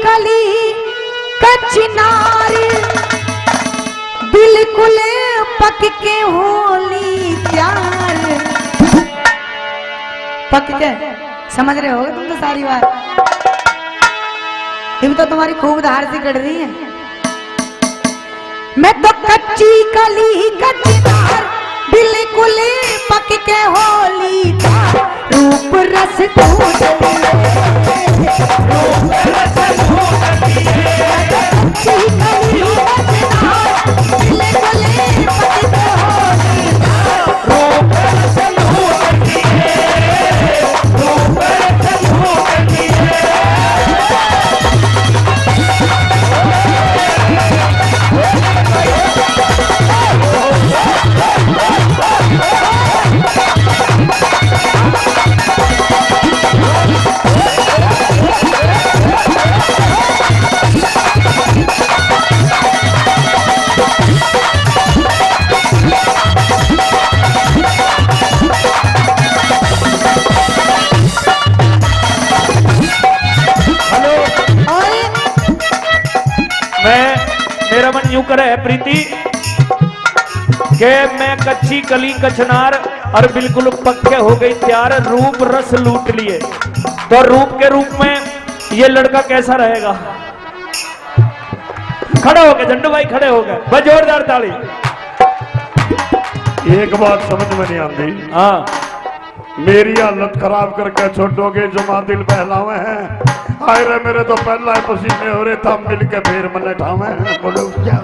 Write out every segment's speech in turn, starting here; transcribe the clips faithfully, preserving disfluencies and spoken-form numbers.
कली कचनार, बिल्कुल पक के होली तैयार। पक के, समझ रहे होगे तुम तो सारी बात। इब तो तुम्हारी खूब धार सी कड़ रही है। मैं तो कच्ची कली कचनार, बिल्कुल पक के होली तैयार। रूप रस दूध पिए, रूप रस दूध पिए। कच्ची कली कचनार, बिल्कुल पक के होली तैयार। रूप रस दूध पिए, रूप रस दूध पिए। हेलो। मैं, मेरा मन यूं करे है प्रीति कि मैं कच्ची कली कचनार और बिल्कुल पक्के हो गई तैयार, रूप रस लूट लिए। तो रूप के रूप में ये लड़का कैसा रहेगा? खड़े हो गए झंडू भाई, खड़े हो गए, बस जोरदार ताली। एक बात समझ में नहीं आती। हाँ। मेरी हालत खराब करके छोटो के जमा दिल बहलावे हैं। आए रे मेरे तो पहला ही पसीने हो रहे था, मिलके फिर मने ठावे हैं। बोलो क्या?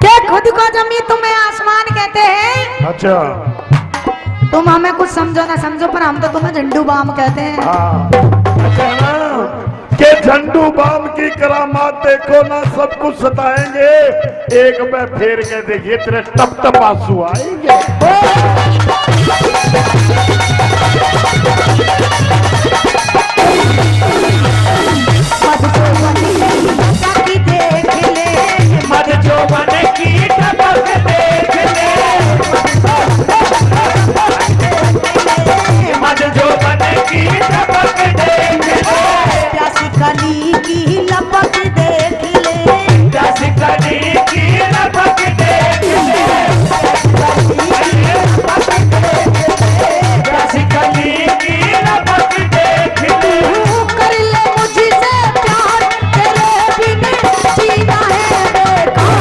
क्या खुद को जमीन तुम्हें आसमान कहते हैं? अच्छा। तुम हमें कुछ समझो ना समझो, पर हम तो तुम्हें झंडू बाम कहते हैं। हाँ। अच्छा ना, के झंडू बाम की करामात देखो ना, सब कुछ सताएंगे। एक बार फेर के देखिए, तेरे टप टप आंसू आएंगे। मत जो मन की टपक देख ले, मत जो मन की टपक देख ले, मत जो मन की टपक देख ले। प्यासी कली की लपक देख ले, प्यासी कली की लपक देख ले, प्यासी कली की लपक देख ले, प्यासी कली की लपक देख ले। तू कर ले मुझसे प्यार, तेरे बिन जीना है बेकार।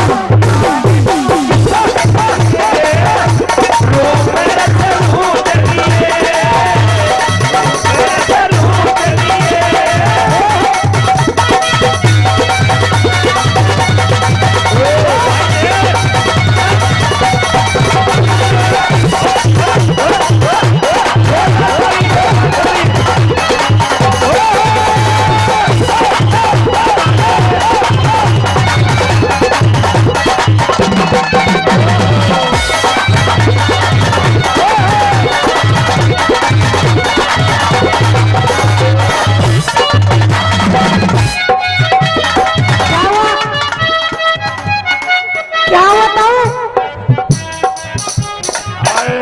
क्या बताऊं? आए,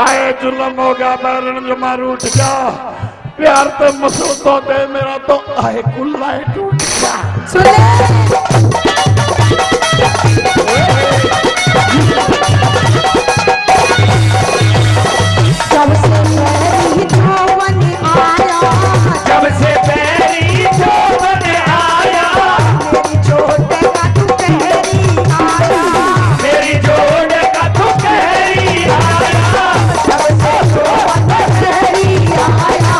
आए जुल्म हो गया, बैरन जमा रूठ गया। प्यार ते मसूदो दे मेरा तो आए कुल्ला ही टूट गया। सुन ले। जब से बैरी जौवन आया, जब से बैरी जौवन आया, मेरी चोट का तू कहरी आया, मेरी चोट का तू कहरी आया, जब से जौवन कहरी आया,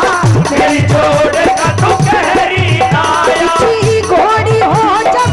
मेरी चोट का तू कहरी आया। घोड़ी हो जब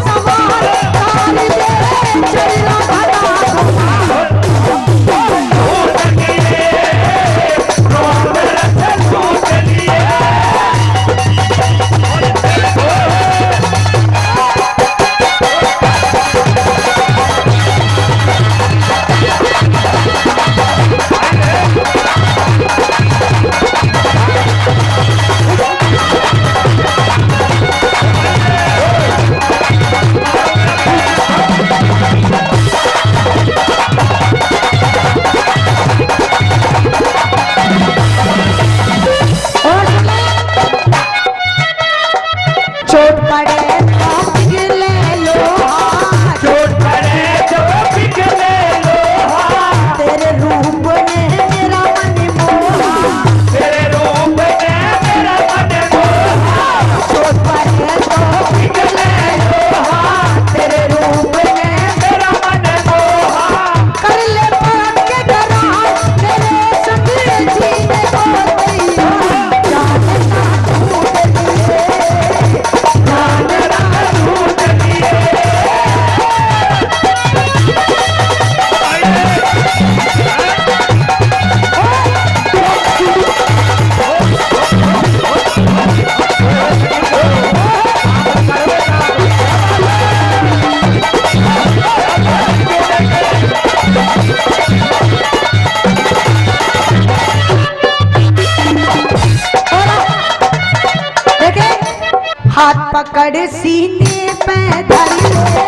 अरे सीने पे धर ले,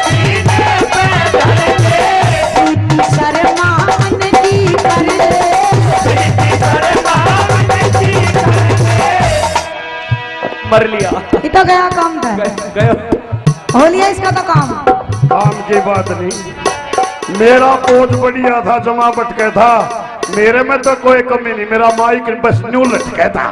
सीधी शर्मा मन की कर ले। मर लिया। ये तो गया काम था। गए, गए। हो लिया इसका तो काम। काम की बात नहीं, मेरा पोज बढ़िया था, जमा बटके था, मेरे में तो कोई कमी नहीं, मेरा माइक बस न्यू लटके था।